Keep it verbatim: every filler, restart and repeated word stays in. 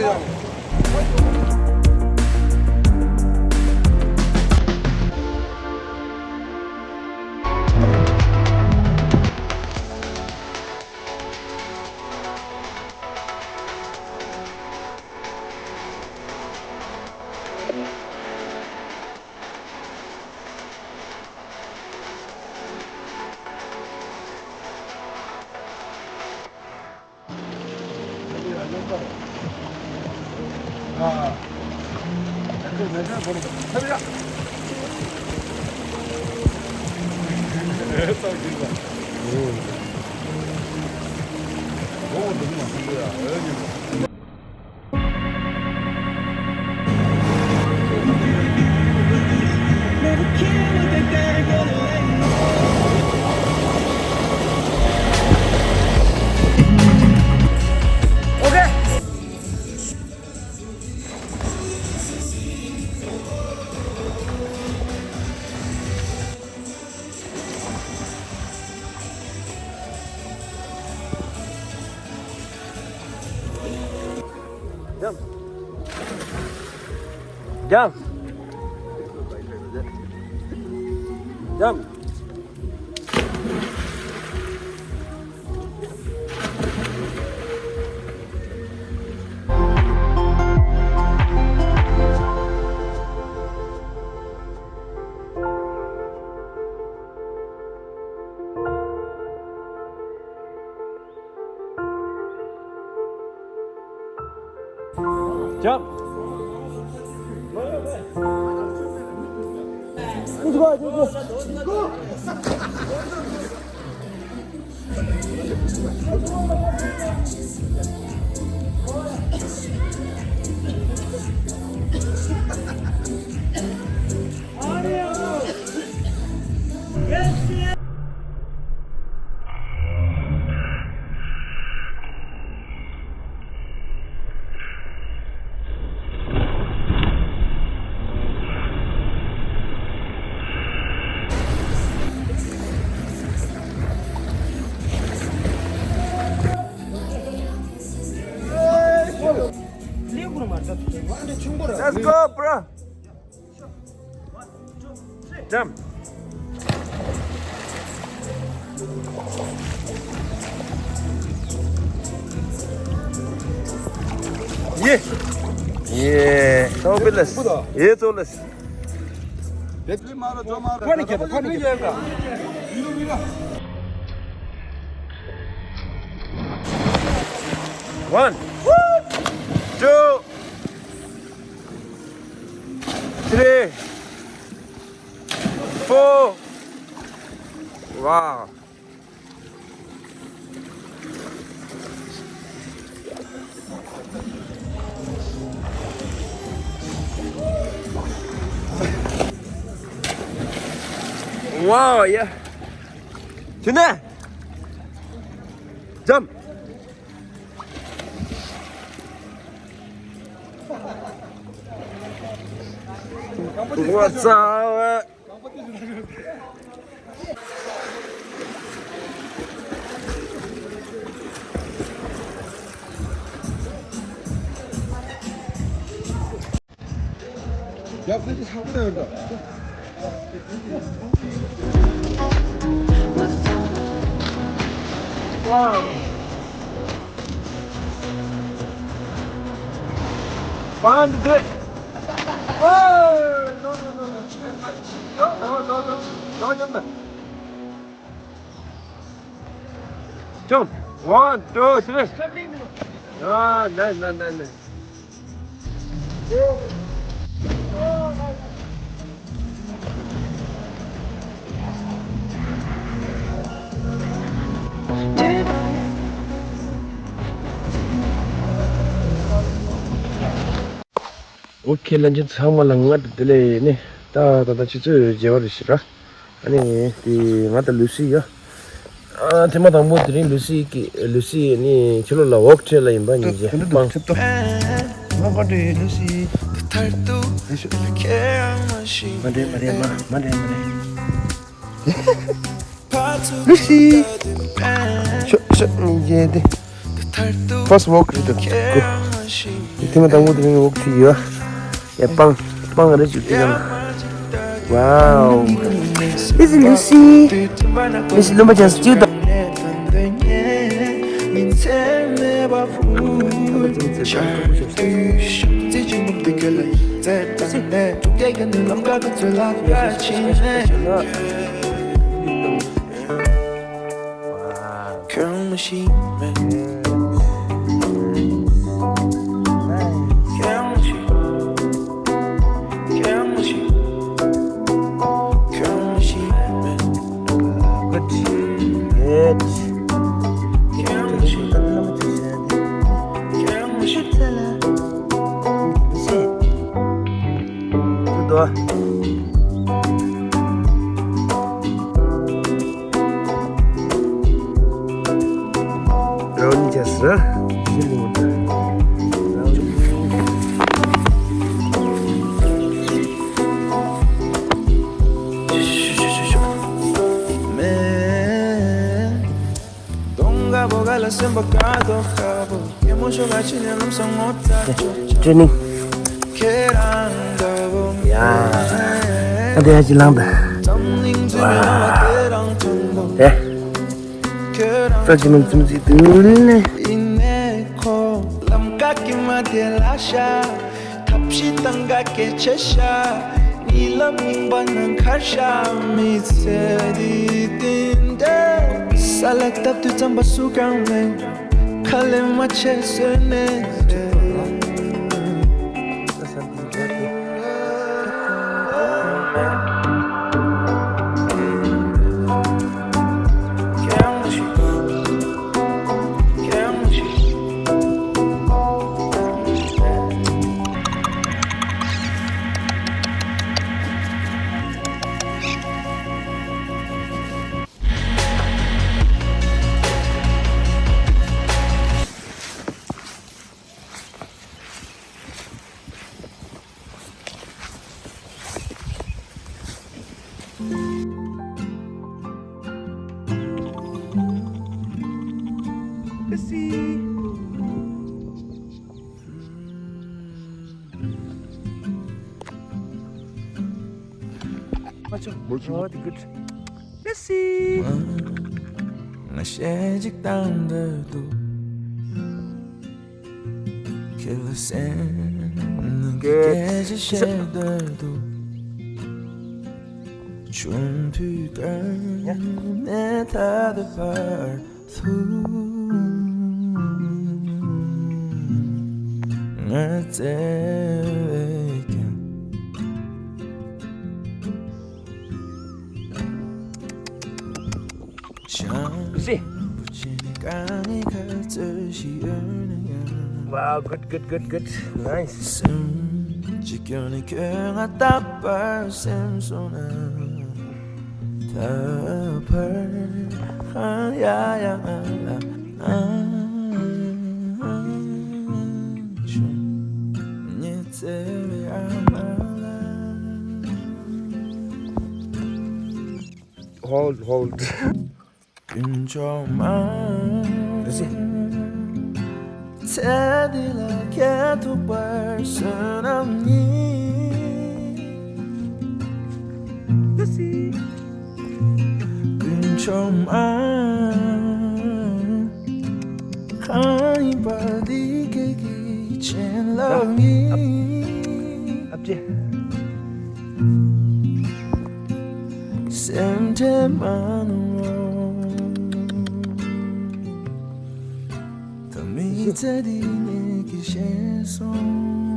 Jump. Jump. Jump. Jump. Let's go, bro. Jump. Yeah. Yeah. So be less. Yeah, so less. One. Two. Three. Four. Wow. Wow, yeah. Tuna. Jump. What's up? Wow. Find the dick. Oh, no, no, no, no. No, no, no, no. No, no, no. Jump. One, two, three. Ah, nice, nice, nice, nice. ཨོ་ཁེ། ལྷན་རྒྱས་ཚང་མ་ལ་སྔ་དྲོ་བདེ་ལེགས་ནི། ད་ད་ད་ཆུ་ཚོད་བརྒྱད་པ་རེད་ཤག་ར། ཨ་ནི་དེ་ང་དང་ལུ་སི་ཡ། ཨ་ཐེངས་མ་དང་པོ་དེ་རིང་ལུ་སི་གི་ལུ་སི་ནི་ཕྱི་ལོགས་ལ་ཝོག་ཁྲིད་ལ་ཡིན་པ་ཉིན་རྗེས་སྤང་། ང་ག་འདྲ་ཡོད་ལུ་སི། མ་འདྲེ་མ་འདྲེ་མ་མ་འདྲེ་མ་འདྲེ། ལུ་སི། ཤོ་ཤོ་ཉིན་རྗེས་དེ། First walk with the ཐེངས་མ་དང་པོ་དེ་རིང་འོག་ཅིག་ཡོད། ཡ་པང་པང་རེ་ཅིག་དེ་ཡང་། Wow. This is Lucy. Lucy རློན་པ་ཅན་སུ་ཅིག་དང་། Wow. Good. Good. Good. རང་ཉིད་ཀྱི་སྲོལ་ཞིག་ཡིན། Training. ཡ། ཨ་དེ་ཡ་ཅི་ལང་ད། ཨེ། ས་ཅི་མིན་ཙམ་ཅི་དུ་ལེ། ཐབས་ཤེས་དང་ག་སྐད་ཆ་བཤད། གཉིད་ལམ་ཡིན་པ་ན་ཁ་ཤ་མི་ཚེ་འདི་བསྟན་ཏེ། ས་ལ་བཏབ་དུས་རྩམ་པ་སུ་གང་མེད། ཁ་ལས་མ་ཆད་བཟོས་ནས། Good. Let's see. ང་ཞེ་གཅིག་དང་འདོད་འདུག་ཁྱེད་ལ་སེམས་ནང་གི་སྐད་ཆ་བཤད་འདོད་འདུག་ཆུང་དུས་ཀ་ནས་ད་ལྟ་བར་དུ་ང་བརྩེ་བས་ཀྱང་། Wow, good, good, good, good. Nice. Hold, hold. རྒྱུན་ཆོག་མ། ཚེ་འདི་ལ་ཁྱེད་ཐུག་པར་བསོད་ནམས་ཡིན། རྒྱུན་ཆོག་མ། གང་ཡིན་པ་འདི་ཁྱེད་ཀྱི་བྱིན་རླབས་ཡིན། ཨ་ཅེ། སེམས་ཁྲལ་མ་གནང་རོགས། ད་མི་ཚེ་འདི་ངེད་ཀྱིས་ཤེས་སོང་།